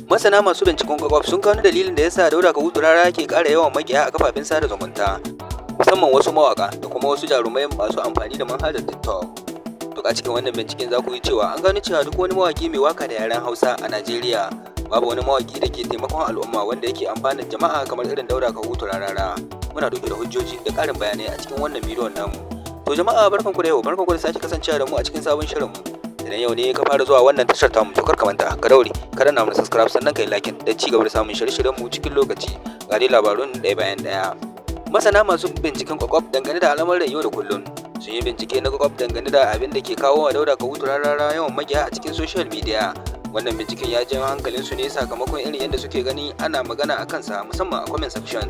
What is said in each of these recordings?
Masana masu binciken kwakwaf sun gano dalilin da yasa Dauda Kahutu Rarara ke ƙara yawan maƙiya a kafafen sada zumunta, musamman wasu mawaƙa da kuma wasu jarumai masu amfani da manhajar TikTok. Duk a cikin wannan binciken za ku yi cewa an gano cewa duk wani mawaƙi mai waka da yaren Hausa a Najeriya, babu wani mawaƙi da ke taimakon al'umma wanda yake amfanar jama'a kamar irin Dauda Kahutu Rarara. Muna ɗauke da hujjoji da ƙarin bayanai a cikin wannan bidiyon namu. To jama'a, barkanku da yau, barkanku da sake kasancewa da mu a cikin sabon shirinmu. Idan yau ne ka fara zuwa wannan tashar tamu, to kar ka manta, ka daure ka danna mana subscribe, sannan ka yi like don ci gaba da samun shirye-shiryen mu cikin lokaci. Ga dai labarun ɗaya bayan ɗaya. Masana masu binciken kwakwaf dangane da al'amuran yau da kullum sun yi bincike na kwakwaf dangane da abin da ke kawo wa Dauda Kahutu Rarara yawan maƙiya a cikin social media. Wannan binciken ya janyo hankalin su ne sakamakon irin yadda suke gani ana magana a kansa, musamman a comment section,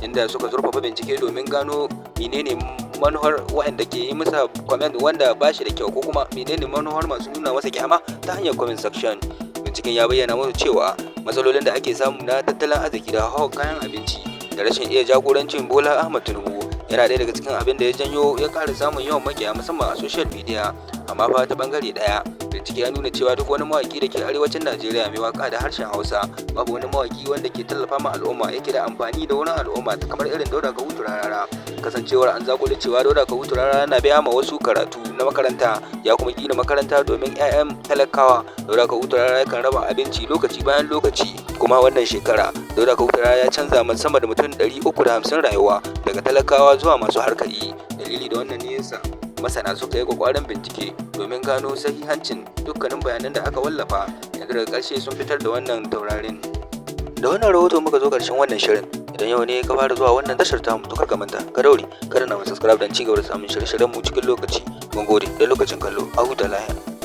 inda suka zurfafa bincike domin gano menene manuhar waɗanda ke yi masa comment wanda ba shi da kyau, ko kuma menene manuhar masu nuna masa kyama ta hanyar comment section. Binciken ya bayyana musu cewa matsalolin da ake samu na tattalin arziki da hawan kayan abinci da rashin iya jagorancin Bola Ahmad Tinubu yana ɗaya daga cikin abin da ya janyo ya ƙara samun yawan maƙiya, musamman a social media. Amma fa ta bangare ɗaya, bincike ya nuna cewa duk wani mawaƙi da ke arewacin Najeriya mai waka da harshen Hausa, babu wani mawaƙi wanda ke tallafa ma al'umma, yake da amfani da wurin al'umma kamar irin Dauda Kahutu Rarara. Kasancewar an zakuli cewa Dauda Kahutu Rarara na biya ma wasu karatu na makaranta, ya kuma gina makaranta domin 'ya'yan talakawa. Dauda Kahutu Rarara yakan raba abinci lokaci bayan lokaci, kuma wannan shekara Dauda Kahutu Rarara ya canza ma sama da mutum 350 rayuwa daga talakawa zuwa masu harkar yi. Dalili da wannan ne yasa masana suka yi kwakwaran bincike domin gano sahihancin dukkanin bayanan da aka wallafa. Yanzu daga ƙarshe sun fitar da wannan taurarin. Da wannan rahoto muka zo ƙarshen wannan shirin. Idan yau ne ka fara zuwa wannan tashar tamu, to kar ka manta, ka daure ka danna mu subscribe don ci gaba da samun shirye-shiryen mu cikin lokaci. Mun gode da lokacin kallo, a huta lahiya.